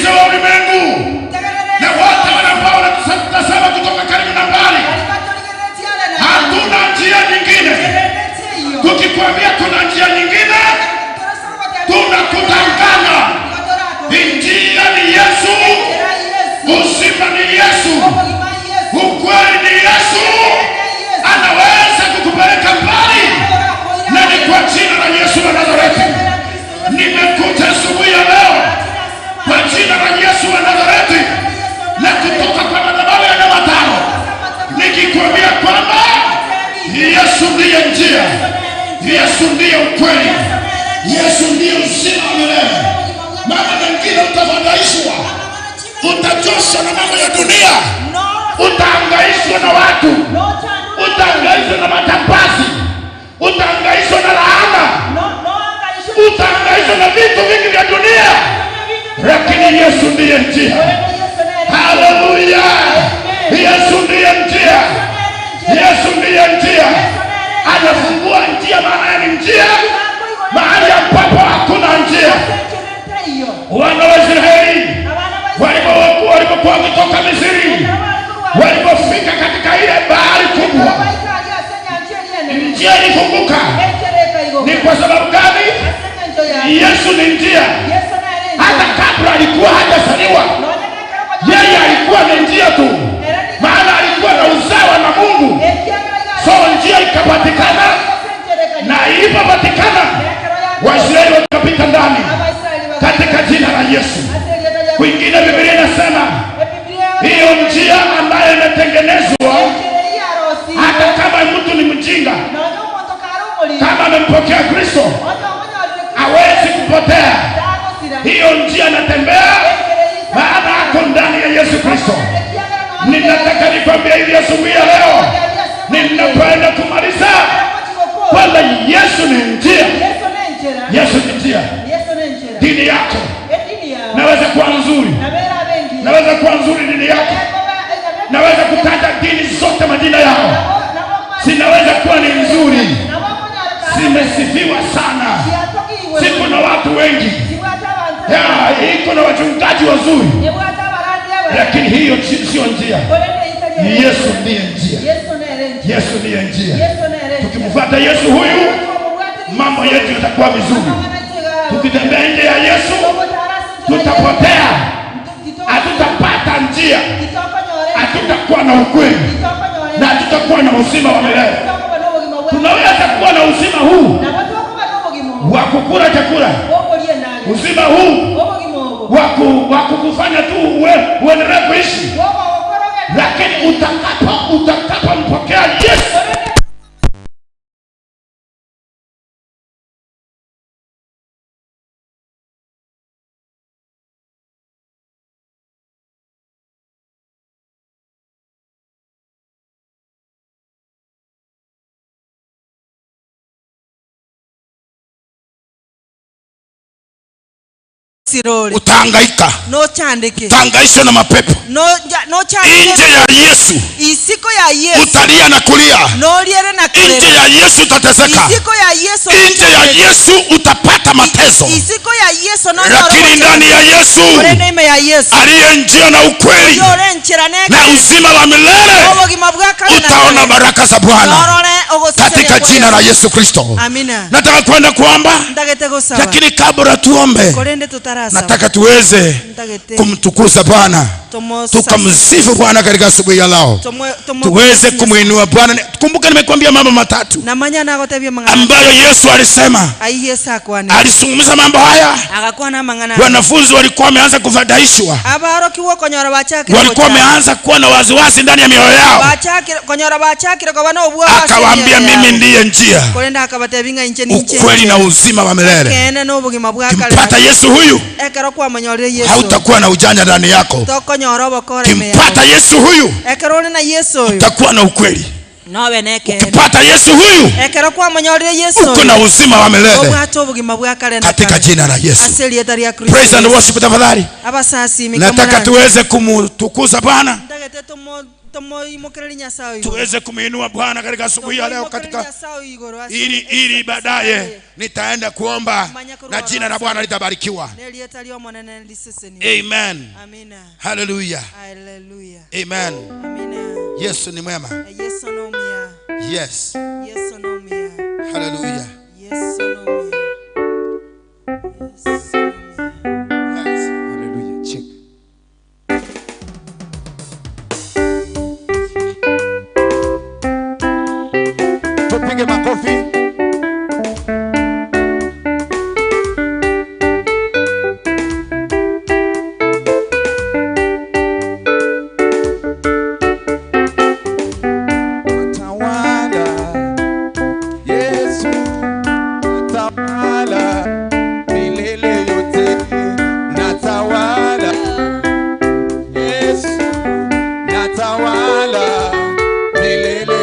Nisikilize wa ulimwengu na wote wale ambao wanatutazama kutoka karibu na mbali, hatuna njia nyingine. Tukikwambia kuna njia nyingine, tunakudanganya. Njia ni Yesu, uzima ni Yesu, ukweli ni Yesu. Anaweza kukupeleka mbali, na ni kwa jina la Yesu wa Nazareti. Nimekuja asubuhi ya leo kwa jina la Yesu wa Nazareti na kutoka kwa madhabahu ya Nyamataro, nikikwambia kwamba Yesu ndiye njia, Yesu ndiye ukweli, Yesu ndiye uzima wa milele. Mambo mengine utafadhaishwa, utachoshwa na mambo ya dunia, utahangaishwa na watu, utahangaishwa na majambazi, utahangaishwa na laana, utahangaishwa na vitu vingi vya dunia, lakini Yesu ndiye njia. Haleluya! Yesu ndiye njia, Yesu ndiye njia. Anafungua njia, maana ni njia mahali ambapo hakuna njia. Wana wa Israeli walipokuwa wakitoka Misri, walipofika katika ile bahari kubwa, njia ilifunguka. Ni kwa sababu gani? Yesu ni njia. Hata kabla alikuwa hajazaliwa, yeye alikuwa ni njia tu, maana alikuwa na uzawa na Mungu. So njia ikapatikana, na ilipopatikana Waisraeli wakapita ndani katika jina la Yesu. Kwingine Biblia inasema hiyo njia ambayo imetengenezwa, hata kama mtu ni mjinga, kama amempokea Kristo hawezi kupotea. Hiyo njia anatembea, maana ako ndani ya Yesu Kristo. Ninataka nikwambie hivi asubuhi ya leo, ninapoenda kumaliza, kwamba Yesu ni njia. Yesu ni njia. Dini yako naweza kuwa nzuri, naweza kuwa nzuri dini yako, naweza kutaja dini zote majina yao, sinaweza kuwa ni nzuri, zimesifiwa sana, siko na watu wengi ya, iko na wachungaji wazuri, lakini hiyo sio njia. Yesu ndiye njia, Yesu ndiye njia. Tukimfuata Yesu huyu, mambo yetu yatakuwa vizuri. Tukitembea nje ya Yesu tutapotea, hatutapata njia, hatutakuwa na ukweli na hatutakuwa na uzima wa milele. Tunaweza kuwa na uzima huu wa kukula chakula, uzima huu wa kukufanya tu uendelee kuishi, lakini utakapompokea Yesu utahangaika, utahangaishwa na mapepo nje ya Yesu, utalia na kulia. Nje ya Yesu utateseka, nje ya Yesu utapata mateso, lakini ndani ya Yesu aliye njia na ukweli na uzima wa milele utaona baraka za Bwana katika jina la Yesu Kristo. Nataka kwenda kuomba, lakini kabla tuombe, nataka tuweze kumtukuza Bwana, tukamsifu Bwana katika asubuhi ya leo, tuweze kumuinua Bwana. Kumbuka nimekuambia mambo matatu ambayo Yesu alisema. Alizungumza mambo haya, wanafunzi walikuwa wameanza kufadhaishwa, walikuwa wameanza kuwa na wasiwasi ndani ya mioyo yao. Akawaambia, mimi ndiye njia, ukweli na uzima wa milele. Kimpata Yesu huyu, hautakuwa na ujanja ndani yako. Kimpata Yesu huyu, utakuwa na ukweli. Ukipata Yesu huyu, uko na uzima wa milele katika jina la Yesu. Praise and worship tafadhali. Nataka tuweze kumtukuza Bwana. Tuweze kumuinua Bwana katika asubuhi ya leo, katika ili baadaye nitaenda kuomba na jina la Bwana litabarikiwa. Amen. Hallelujah. Amen. Yesu ni mwema. Yes. Hallelujah. Yes. Hallelujah. Check. Tupige makofi. Watawala, Yesu atawala milele yote, natawala Yesu, natawala milele.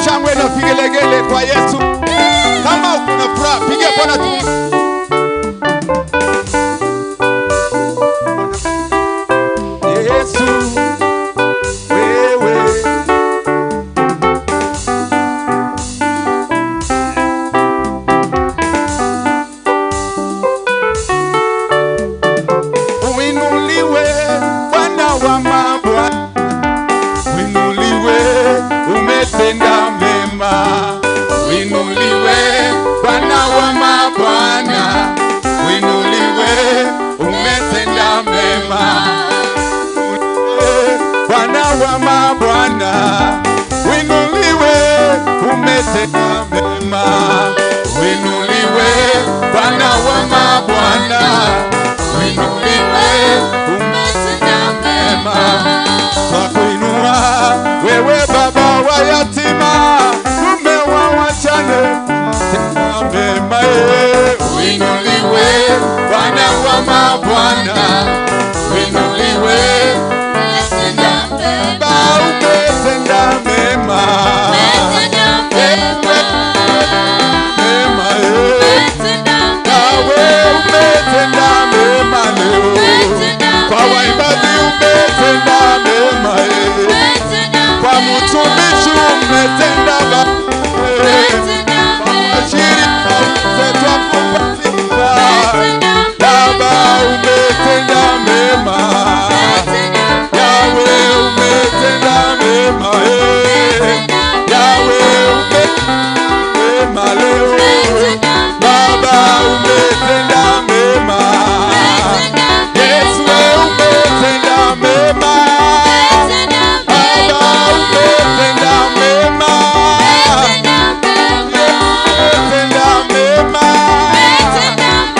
Shangwe na vigelegele kwa Yesu. Kama uko na furaha, piga Bwana tu. Yesu wewe, uinuliwe Bwana wa mabwana, uinuliwe, umetenda mema. Uinuliwe Bwana wa mabwana, uinuliwe, umetenda mema. Bwana wa mabwana, uinuliwe, umetenda mema. Uinuliwe Bwana wa mabwana, uinuliwe, umetenda mema. Twakuinua wewe baba wa yatima, mume wa wajane, tenda mema. Uinuliwe Bwana wa mabwana, uinuliwe, umetenda mema. Umetenda mema, umetenda mema leo. Kwa waimbaji umetenda mema, kwa mtumishi umetenda mema, kwa washirika twakupatia Baba umetenda mema, Yawe umetenda mema, Yawe umetenda mema leo. Baba umetenda mema, Yesu umetenda mema, Baba umetenda mema, umetenda mema,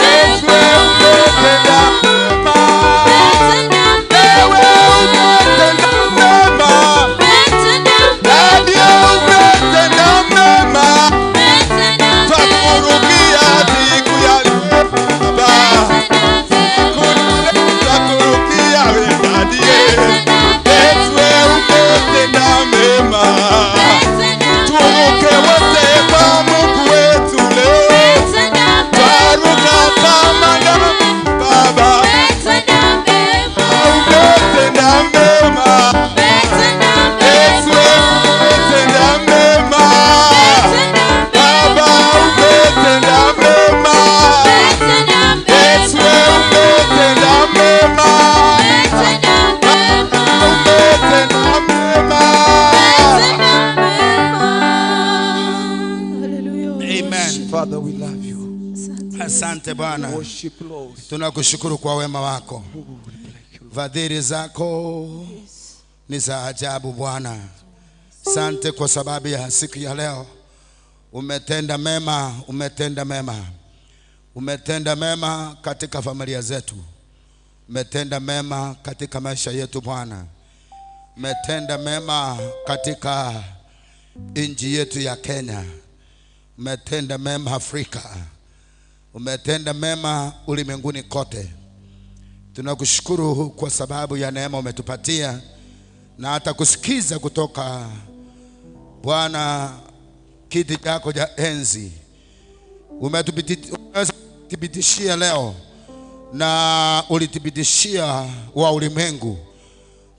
Yesu umetenda mema, wewe umetenda mema, Daddy umetenda mema, twakurukia siku ya leo Baba, twakurukia we Daddy, Yesu umetenda mema, turuke wote kwa Mungu wetu leo, twaruka kama ndama Baba, umetenda mema, Yesu umetenda mema, Baba umetenda mema, Yesu umetenda mema, umetenda mema. Amen. Father, we love you. Asante Bwana. Worship Lord. Tunakushukuru kwa wema wako. Fadhili zako ni za ajabu Bwana. Asante kwa sababu ya siku ya leo. Umetenda mema, umetenda mema. Umetenda mema katika familia zetu. Umetenda mema katika maisha yetu Bwana. Umetenda mema katika nchi yetu ya Kenya. Umetenda mema Afrika. Umetenda mema ulimwenguni kote. Tunakushukuru kwa sababu ya neema umetupatia na hata kusikiza kutoka Bwana kiti chako cha enzi. Umetuthibitishia leo na ulithibitishia wa ulimwengu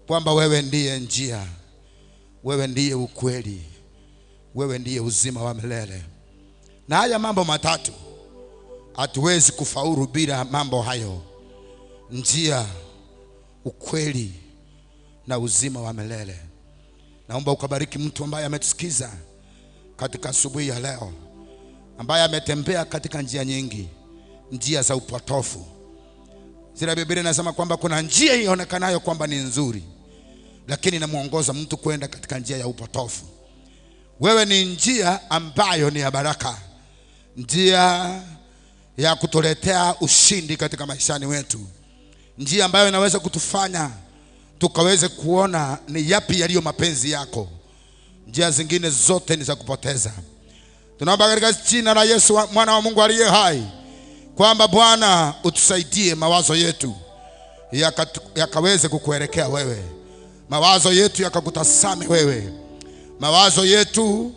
kwamba wewe ndiye njia, wewe ndiye ukweli, wewe ndiye uzima wa milele. Na haya mambo matatu hatuwezi kufaulu bila mambo hayo: njia, ukweli na uzima wa milele. Naomba ukabariki mtu ambaye ametusikiza katika asubuhi ya leo, ambaye ametembea katika njia nyingi, njia za upotofu. Zile Biblia inasema kwamba kuna njia ionekanayo kwamba ni nzuri, lakini inamuongoza mtu kwenda katika njia ya upotofu. Wewe ni njia ambayo ni ya baraka, njia ya kutuletea ushindi katika maishani wetu, njia ambayo inaweza kutufanya tukaweze kuona ni yapi yaliyo mapenzi yako. Njia zingine zote ni za kupoteza. Tunaomba katika jina la Yesu mwana wa Mungu aliye hai kwamba Bwana utusaidie mawazo yetu yakaweze kukuelekea wewe, mawazo yetu yakakutazame wewe, mawazo yetu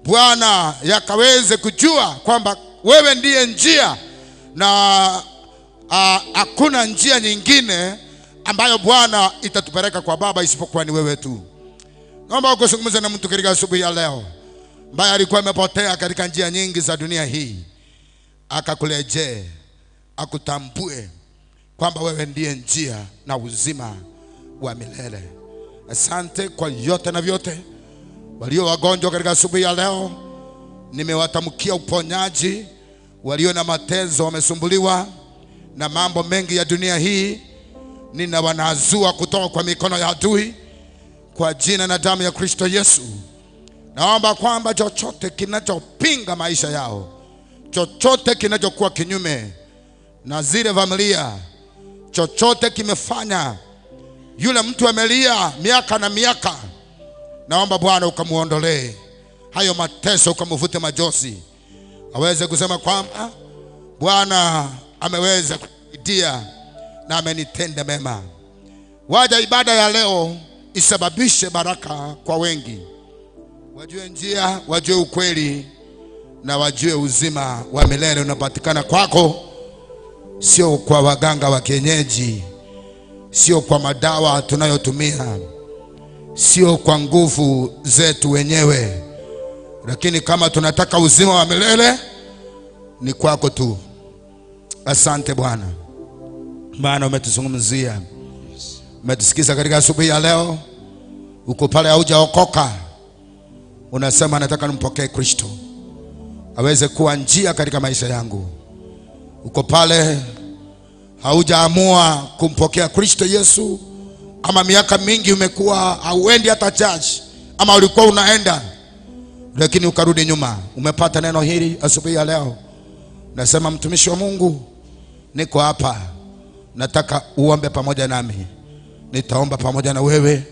Bwana yakaweze kujua kwamba wewe ndiye njia na hakuna njia nyingine ambayo Bwana itatupeleka kwa Baba isipokuwa ni wewe tu. Naomba ukuzungumze na mtu katika asubuhi ya leo ambaye alikuwa amepotea katika njia nyingi za dunia hii, akakurejee, akutambue kwamba wewe ndiye njia na uzima wa milele. Asante kwa yote na vyote. Walio wagonjwa katika asubuhi ya leo nimewatamkia uponyaji. Walio na mateso, wamesumbuliwa na mambo mengi ya dunia hii, ninawanazua kutoka kwa mikono ya adui kwa jina na damu ya Kristo Yesu. Naomba kwamba chochote kinachopinga maisha yao, chochote kinachokuwa kinyume na zile familia, chochote kimefanya yule mtu amelia miaka na miaka, naomba Bwana ukamuondolee hayo mateso, ukamvute majozi, aweze kusema kwamba Bwana ameweza kusaidia na amenitenda mema. Waja ibada ya leo isababishe baraka kwa wengi, wajue njia, wajue ukweli na wajue uzima wa milele unapatikana kwako, sio kwa waganga wa kienyeji, sio kwa madawa tunayotumia, sio kwa nguvu zetu wenyewe, lakini kama tunataka uzima wa milele ni kwako tu. Asante Bwana, maana umetuzungumzia, umetusikiza katika asubuhi ya leo. Uko pale haujaokoka, unasema nataka nimpokee Kristo aweze kuwa njia katika maisha yangu. Uko pale haujaamua kumpokea Kristo Yesu, ama miaka mingi umekuwa hauendi hata church, ama ulikuwa unaenda lakini ukarudi nyuma, umepata neno hili asubuhi ya leo, nasema mtumishi wa Mungu, niko hapa, nataka uombe pamoja nami. Nitaomba pamoja na wewe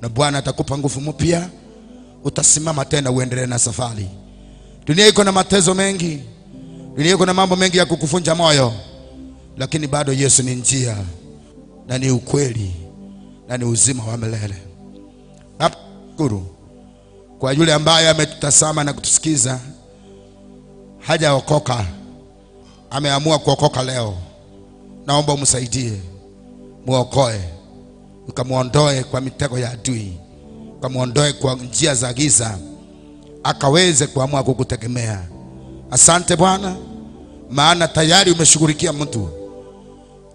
na Bwana atakupa nguvu mpya, utasimama tena uendelee na safari. Dunia iko na mateso mengi, dunia iko na mambo mengi ya kukufunja moyo, lakini bado Yesu ni njia na ni ukweli na ni uzima wa milele. Nashukuru kwa yule ambaye ametutazama na kutusikiza, hajaokoka, ameamua kuokoka leo. Naomba umsaidie, muokoe, ukamuondoe kwa mitego ya adui, ukamuondoe kwa njia za giza, akaweze kuamua kukutegemea. Asante Bwana, maana tayari umeshughulikia mtu.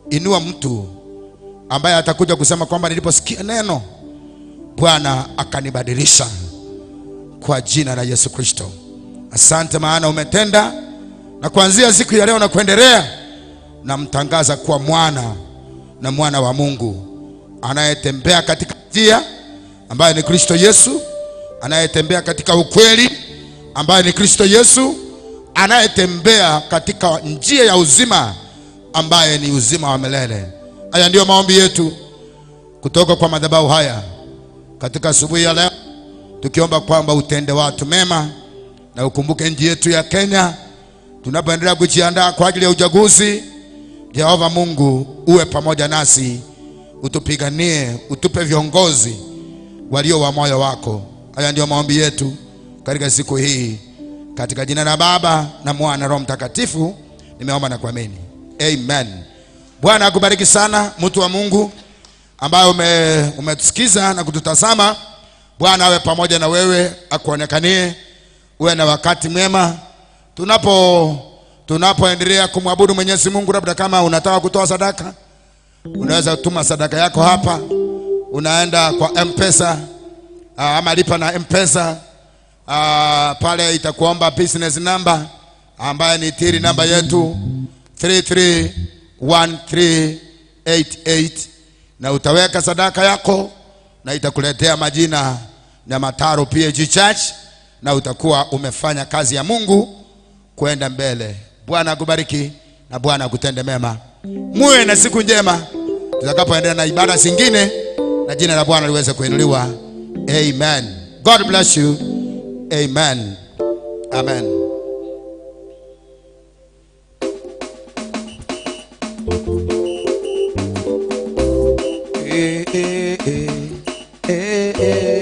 Inua mtu ambaye atakuja kusema kwamba niliposikia neno Bwana akanibadilisha, kwa jina la Yesu Kristo. Asante maana umetenda, na kuanzia siku ya leo na kuendelea namtangaza kuwa mwana na mwana wa Mungu anayetembea katika njia ambaye ni Kristo Yesu, anayetembea katika ukweli ambaye ni Kristo Yesu, anayetembea katika njia ya uzima ambaye ni uzima wa milele. Haya ndiyo maombi yetu kutoka kwa madhabahu haya katika asubuhi ya leo, tukiomba kwamba utende watu mema na ukumbuke nchi yetu ya Kenya tunapoendelea kujiandaa kwa ajili ya uchaguzi. Jehova Mungu, uwe pamoja nasi, utupiganie, utupe viongozi walio wa moyo wako. Haya ndiyo maombi yetu katika siku hii, katika jina la Baba na Mwana na Roho Mtakatifu nimeomba na kuamini, amen. Bwana akubariki sana mtu wa Mungu ambaye umetusikiza na kututazama. Bwana awe pamoja na wewe, akuonekanie, uwe na wakati mwema tunapoendelea kumwabudu Mwenyezi Mungu. Labda kama unataka kutoa sadaka, unaweza kutuma sadaka yako hapa, unaenda kwa M-Pesa ama lipa na M-Pesa, pale itakuomba business number ambaye ni tiri namba yetu 331388, na utaweka sadaka yako na itakuletea majina na Mataro PAG Church, na utakuwa umefanya kazi ya Mungu kwenda mbele. Bwana akubariki na Bwana akutende mema. Muwe na siku njema tutakapoendelea na ibada zingine, na jina la Bwana liweze kuinuliwa. Amen. God bless you. Amen. Amen. Eh, eh, eh, eh, eh.